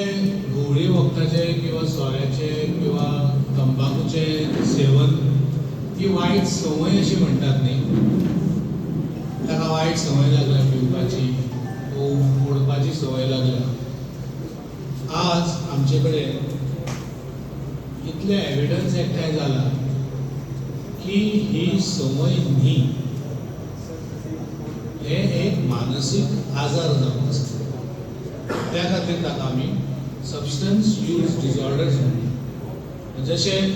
घुंवळी वखदाचे किंवा सोऱ्याचे किंवा तंबाखूचे सेवन ही वायट संवय अशी म्हणटात न्ही. ताका वायट संवय लागल्या पिवपाची, ओडपाची संवय लागल्या. आज आमचे कडेन इतले एविडन्स एकठांय जाला की ही संवय न्ही, हे एक मानसीक आजार जावन आसा. त्या खातीर ताका आमी सबस्टन्स यूज डिसऑर्डर्स म्हणटा. जशें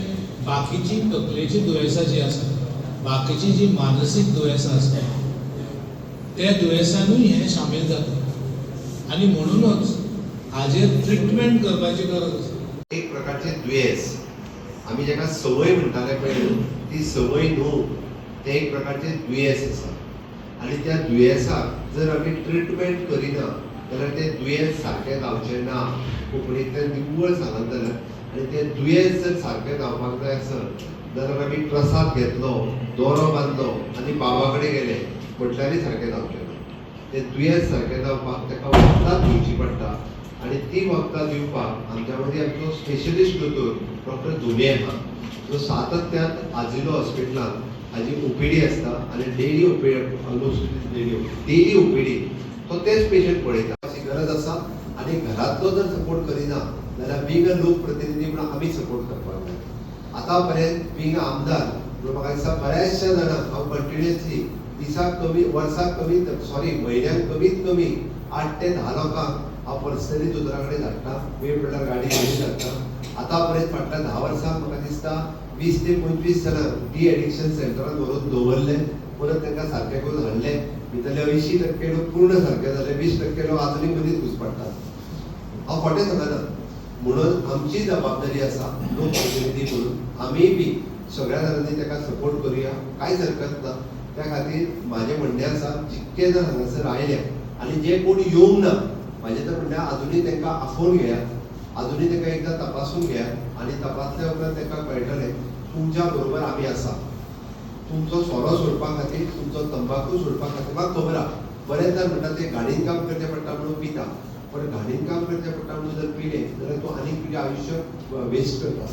बाकीची तकलेची दुयेंसां जी आसा, बाकीची जी मानसीक दुयेंसां आसता, त्या दुयेंसानूय हें सामील जाता आनी म्हणूनच हाजेर ट्रिटमेंट करपाची गरज आसा. एक प्रकारचे दुयेंस, आमी जाका संवय म्हणटाले पळय, ती संवय न्हू, तें एक प्रकारचें दुयेंस आसा. आनी त्या दुयेंसाक जर आमी ट्रिटमेंट करिना जाल्यार तें दुयेंस सारकें जावचें ना, कोंकणींतल्यान निव्वळ सांगत जाल्यार. आनी तें दुयेंस जर सारकें जावपाक जाय आसत जाल्यार आमी प्रसाद घेतलो, दोरो बांदलो आनी बाबा कडेन गेले म्हटल्यारय सारकें जावचें ना. तें दुयेंस सारकें जावपाक ताका वखदां दिवची पडटा आनी ती वखदां दिवपाक आमच्या मदीं आमचो स्पेशलिस्ट दोतोर डॉक्टर धुमे आहा, जो सातत्यान आजिलो हॉस्पिटलान हाजी ओपीडी आसता आनी daily OPD, almost daily OPD, तो तेच पेशंट पळयता. अशी गरज आसा. आनी घरांतलो जर सपोर्ट करिना जाल्यार बींग अ लोकप्रतिनिधी म्हणून आमी सपोर्ट करपाक जाय. आतां पर्यंत बींग आमदार म्हणून म्हाका दिसता बऱ्याचशा जाणांक हांव कंटिन्युअसली दिसाक कमी, वर्साक कमी, सॉरी, म्हयन्याक कमीत कमी 8 ते 10 लोकांक हांव पर्सनली दोतोरा कडेन धाडटा. वेळ पडल्यार गाडी घेवन धाडटा. आतां पर्यंत फाटल्या 10 वर्सांक म्हाका दिसता 20 ते 25 जाणांक डी एडिक्शन सेंटरान व्हरून दवरले, परत तांकां सारकें करून हाडले. भितरले 80% लोक पूर्ण सारके जाले, 20% लोक अजुनूय मदींच घुसपडटात. हांव खोटें सांगना. म्हणून आमची जबाबदारी आसा लोकप्रतिनिधी म्हणून, आमीय बी सगळ्या जाणांनी ताका सपोर्ट करुया, कांयच हरकत ना. त्या खातीर म्हाजें म्हणणें आसा, जितके जाण हांगासर आयले आनी जे कोण येवंक ना, म्हाजें तर म्हणणें अजुनूय तांकां आफोवन घेयात, अजुनूय तांकां एकदां तपासून घेयात आनी तपासल्या उपरांत तांकां कळटलें तुमच्या बरोबर आमी आसा. तुमचो सोरो सोडपा खातीर, तुमचो तंबाखू सोडपा खातीर. म्हाका खबर आहा, बरेच जाण म्हणटा ते गाडयेन काम करचें पडटा म्हणून पिता. पण गाडयेन काम करचें पडटा म्हणून जर पिले जाल्यार तूं आनीक तुजें आयुश्य वेस्ट करता.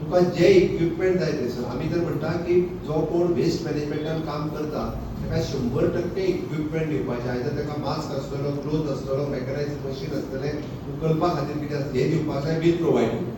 तुका जे इक्विपमेंट जाय थंयसर, आमी तर म्हणटा की जो कोण वेस्ट मॅनेजमेंटान काम करता ताका 100% इक्विपमेंट दिवपाचें. आयज ताका मास्क आसतलो, ग्लोव्ज आसतलो, मेकनायज मशीन आसतलें, उखलपा खातीर कितें आसता, हें दिवपाक जाय. Bill provide